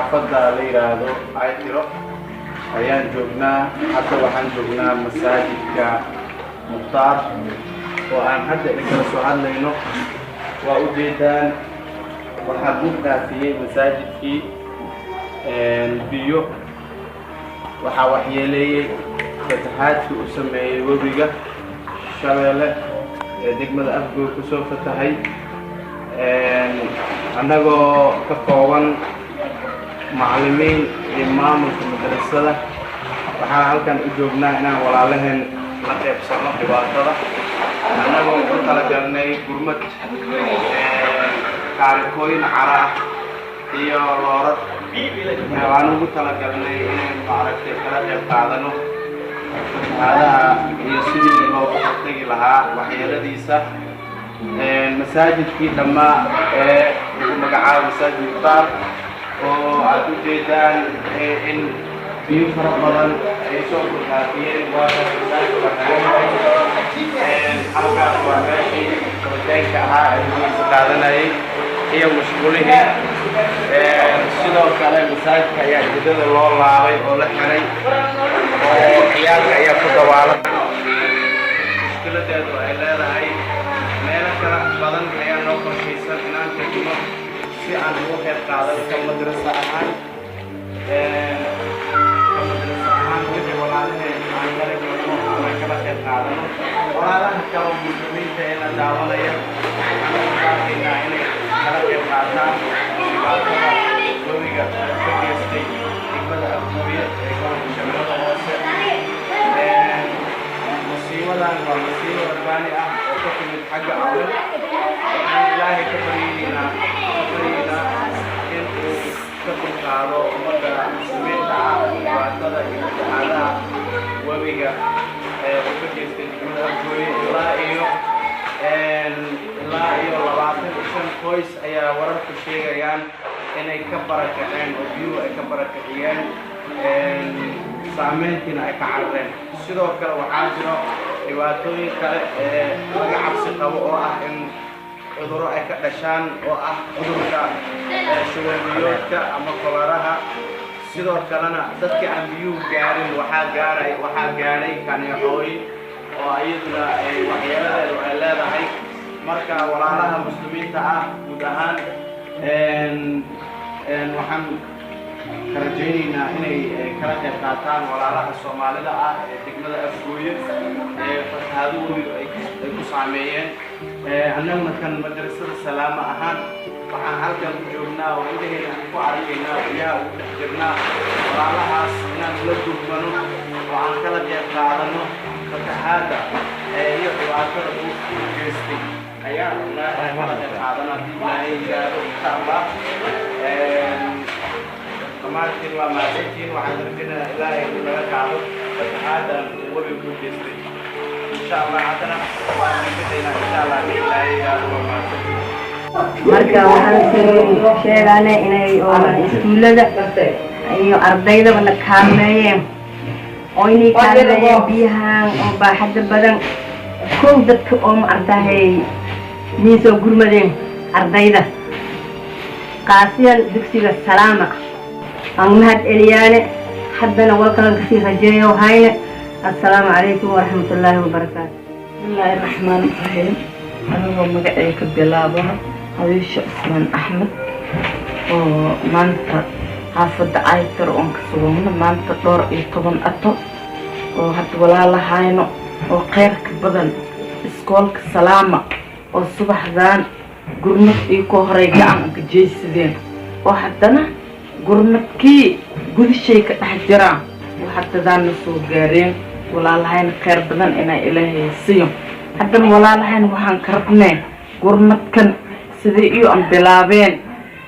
Xaafadda la yidhaahdo Aytiro ayaan joognaa. Hadda waxaan joognaa masaajidka Mukhtaar oo aan hadda idinkala soo hadlayno. Waa ujeedaan, waxaa buux dhaafiyey masaajidkii biyo. Waxaa waxyeeleeyey fatahaadkii uu sameeyey webiga Shabeelle ee degmada Afgoy kusoo fatahay. Annagoo ka kooban macallimiin iyo maamulka madrasada, waxaan halkan u joognaa inaan walaalaheen la qaybsano dhibaatada, annagoo ugu talagalnay gurmad kaarikooyin cara ah iyo loorar. Waan ugu talagalnay inaynu, maaragtay, kala qayb qaadano fatahaadaha iyo sidii loogu hortagi lahaa waxyeeladiisa. Masaajidkii dhammaa ee lagu magacaabo Masaajid Mukhtaar oo aad u jeedaan in biyo fara badan ay soo buux dhaafiyeen, waa masaajidka xeranyahay. Halkaas waa meeshii rabitaanka ahaa ee lagu qaadanayay iyo musqulihii. Sidoo kale masaajidka ayaa jidada loo laabay oo la xiray oo ciyaalka ayaa ku dawaalan. Mushkiladeedu ay leedahay, meelo kala badan ayaa noo qorshaysan inaan tegno si aan ugu qayb qaadano ka madrasa ahaan wixii walaalaheen aan kala karno ama kala qayb qaadano. Walaalaha kale oo muslimiinta ee la daawanaya, waxaan ugu baaqaynaa inay kala qayb qaataan dhibaatada webiga ka geystay degmada Afgooye ee gobolka Shabeellada Hoose. Masiibadan waa masiibo rabbaani ah oo ka timid xagga Alle. Waxaan Ilaahay ka baryaynaa in uu ka dulqaado ummadda muslimiinta ah dhibaatada iyo fatahaadaha webiga ee uu ka geystay degmada Afgooye. Ilaa iyo 25 qoys ayaa wararku sheegayaan inay ka barakaceen oo biyuhu ay ka barakiciyeen, saameyntiina ay ka carareen. Sidoo kale waxaa jiro dhibaatooyin kale ee laga cabsi qabo oo ah in cudurro ay ka dhashaan, oo ah cudurka shuban biyoodka ama koleraha. Sidoo kalena dadka aan biyuhu gaarin waxaa gaadhay kaneecooyin oo iyaduna ay waxyeeladeedu ay leedahay. Marka walaalaha muslimiinta ah guud ahaan waxaan ka rajaynaynaa inay kala qayb qaataan walaalaha Soomaalida ah ee degmada Afgooye ee fatahaado webigu ay ku saameeyeen. Annaguna kan madrasada Salaamo ahaan waxaan halkan u joognaa oo indhaheena aan ku arkaynaa, biyaha ugu dhex jirnaa, walaalahaas inaan la gurmano oo aan kala qayb qaadano fatahaada iyo dhibaatada uu u geystay ayaan rabnaa inaan kala qayb qaadano, haddii Ilaahay yidhaahdo, insha Allah. Dhammaantiin waa mahadsantihiin. Waxaan rajaynayaa Ilaahay inuu naga qaado fatahaadan uu webiga ku geystay, insha Allah. Haddana waan rajaynaynaa, insha Allah, haddii Ilaahay yidhaahdo. Waa mahadsantihiin. Marka waxaan sheegaana inay oo iskuullada iyo ardaydaba na kaalmeeyeen oo inay kaalmeeyeen biyahan oo baaxadda badan. Kow dadka oo ma ardahay niin soo gurmadeen ardayda, qaasiyan dugsiga Salaama aan mahad celiyaane. Haddana walkalan kasii rajeeyo hayne. Assalaamu calaykum waraxmatullaahi wabarakaatu. Bismillaahi raxmaani raxiim. Anigoo magacay ka bilaabano Hawiisha Cusmaan Axmed, oo maanta xaafadda Caytar oon ka sugano maanta dhowr iyo toban ato oo hadda walaalahayno oo kheyrka badan iskoolka Salaama oo subaxdan gurmad iyo ka horay gacan ka jeysadeen, oo haddana gurmadkii gudashay ka dhex jiraan oo haddadaana soo gaareen. Walaalahayna kheyr badan inaa Ilaahay siiyo. Haddana walaalahayna waxaan ka rabnee gurmadkan sidai iyo an bilaabeen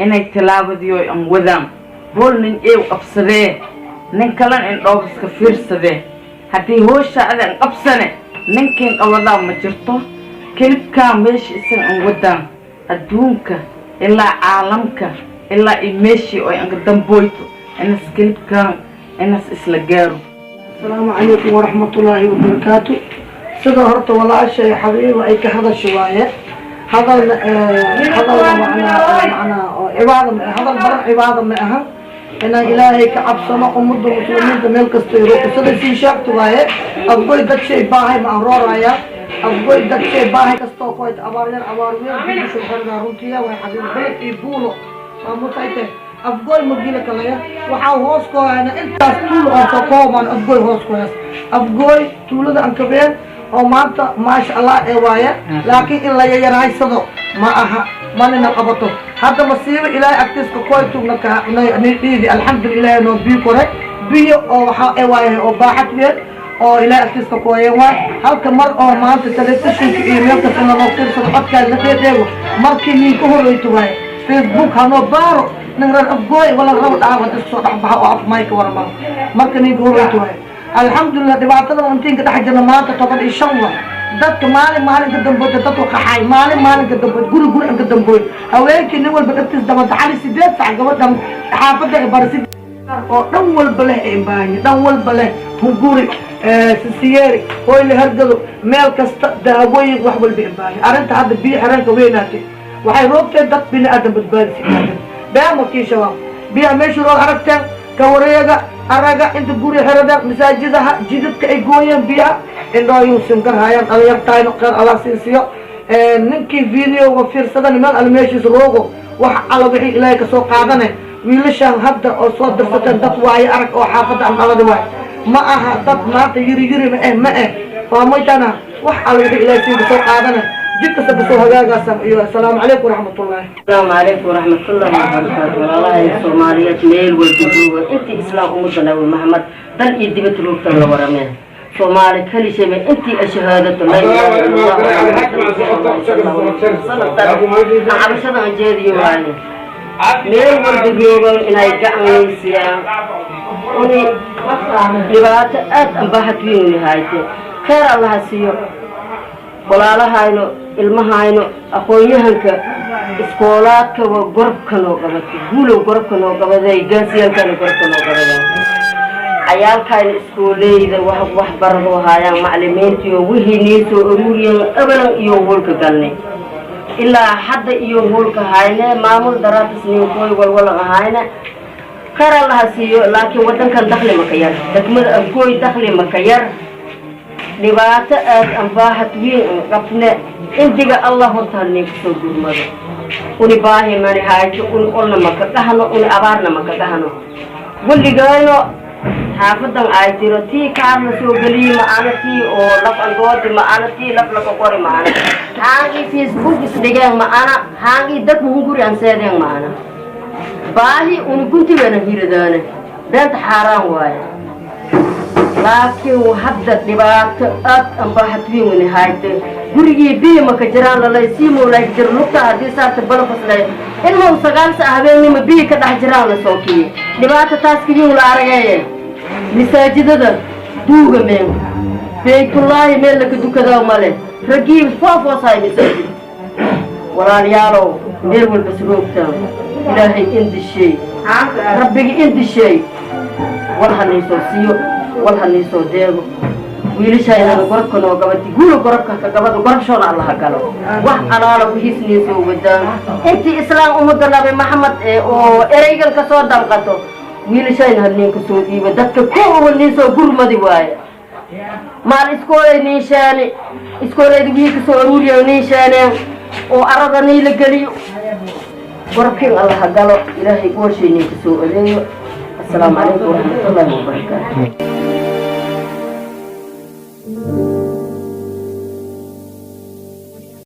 inay tilaabadiyo an wadaan. Hool nin eew qabsadee, nin kalena in dhoobiska fiirsadee. Haddii hoosha ada an qabsane, ninkiin qabadaa ma jirto. Kelibkaa meesha isaga an wadaan adduunka ilaa caalamka ilaa iyo meeshii oo anka damboyto inas kelibkaan inas isla gaaro. Asalaamu calaykum waraxmatullaahi wabarakaatu. Sida horta walaashay Xabiiba ay ka hadasha waaye, hadalna hadalna macnaa oo cibaada ma hadal badan, cibaada ma aha. Inaan Ilaahay ka cabsano, ummadda Muslimiinta meel kasta roogto, sida sii sheegta waaye. Afgoy dad shay baahay ma arooraya. Afgoy dad shay baahay kastoo koyt, abaar yar, abaar weyn bishu xirnaa. Runtiya way Xabiib beled iyo buulo maamutayte. Afgoy magila kalaya waxaa hoos ku hayna intaas tuulo oo soo kooban. Afgoy hoos ku hees, Afgoy tuulada ankabeen oo maanta maasha Allah ee waaye, laakiin in la yayaraysado ma aha, manina qabato. Hadda masiibo Ilaahay agtiiska koytugna dhiidi, alxamdulilah, noo biyo kore, biyo oo waxaa ee waaye oo baaxad weyn oo Ilaahay agtiiska kooyeen waay. Halka mar oo maanta telefishinka iyo meel kasta in lanoo fiirsado, codkaas la dheedheego, markii nin ka horreyto waaye. Facebook hanoo baaro nin reer Afgooy wala rabo dhaaf hadda isku soo dhex baxa oo af mayka warama marka ninka horreyto waaye. Alxamdulilah, dhibaatada intiin ka dhex jirna maanta 15 wa dadka maalin maalinka dambood dadku qaxay, maalin maalinka dambood, guri guri inka dambood, haweenkii nin walba dhagtiis dabada. Xali 8 sac gabadhan xaafadda ay bari oo dhan walba leh ay baahanyi, dhan walba leh, hunguri, sisiyeeri, hoyle, hargado, meel kasta, daawooyin, wax walba ay baahanyi. Arrinta hadda biyo xireenka weynaatay waxay roogteen dad bini aadan badbaadisi aadan beemarkii shabaab biyaha meeshii roog aragteen ka wareega araga inta guri xiradeen, masaajidaha jidadka ay gooyeen biyaha indhooyuu singarhayaan. Dhalinyartayno kheyr Allah siinsiyo. Ninkii videoga fiirsadan meel alla meeshiis roogo, wax alla wixii Ilaahay kasoo qaadane. Wiilashaan hadda oo soo dirsateen dad waaye arag oo xaafadda aan dhalada waay, ma aha dad maanta yiri yiri ma eh, ma eh faamoytana. Wax alla wixii Ilaahay siin kasoo qaadane, jid kasta kasoo hagaagaasa iyo assalaamu calaykum waraxmatullaahi. Asalaamu calaykum waraxmatullaahi wabarakaatu. Walaalahay Soomaaliyeed meel walba jooga, intii Islaam, ummadda Nabi Maxamed dal iyo dibad roogtan la warameen, Soomaali kalishame, intii ashahaadato laa ilaaha illa Allah cabashada aan jeediyo waaye, meel walba joogan inay gacanaysiiyaan. Uni dhibaato aad anbaxad weyn hayte. Kheyr Allaha siiyo walaalahayno, ilmahayno, aqoon-yahanka iskoolaadka waa gorobka noo qabatay, guulow gorobka noo qabaday, gaasiyaalkana gorobka noo qabadaan. Cayaalkayna iskooleyda wax baradoo haayaan, macalimiintiyo wixii nii soo aruuriyen abalan iyo hoolka galnay ilaa hadda iyo hoolka hayne, maamul daraatis ninkooy walwalan ahayne. Kheyr Allaha siiyo, laakiin waddankan dakhli maka yar, degmada Afgooy dakhli maka yar. Dhibaato aad ambaaxad weyn an qabne. Indiga Allah horta halnin kusoo gurmado. Uni baahi mani hayto, uni olna maka dhahno, uni abaarna maka dhahno. Weligayno xaafadan ay jiro tii kaar la soo geliyey ma-ana, tii oo laf andoodi ma-ana, tii laf laka qori ma-ana, haangii Facebook isdhigeen ma-ana, haangii dad hunguri an seedeen ma-ana. Baahi uni guntigeena hiradaane, beenta xaaraan waaye, laakiin hadda dhibaato aad ambaaxad weyn wani hayte. Gurigii biyo maka jiraan lalay siimow jir lugta haddii saarta balafaslay ilmow 9 sa habeennimo biyo ka dhex jiraan la soo kiyey. Dhibaato taas kabiin la aragaye. Masaajidada duuga meen, Beytullaahi meel laka dukadaa male, raggii foofoosahay masaajid. Walaalayaalow, meel walba suroogtaan, Ilaahay indisheey, Rabbigi indisheey, wal ha niisoo siiyo, wal ha niisoo deego. Wiilashaynana gorobka noo gabati, guula gorobka ka gabada, gorobshoona Allaha galo. Wax alaala wixiis niisoo wadaan, intii Islaam ummadda Nabi Maxamed ee oo ereygan kasoo damqato, wiilashayna ha ninka soo dhiibo. Dadka kuwa nin soo gurmadi waaye. Maal iskoolay nin sheeni, iskoolayda wixii kasoo aruuriya nin sheeneen oo arada nii la geliyo. Gorobkin Allaha galo, Ilaahay gooshay ninka soo adeeyo. Assalaamu calaykum waraxmatullaahi wabarakaatu.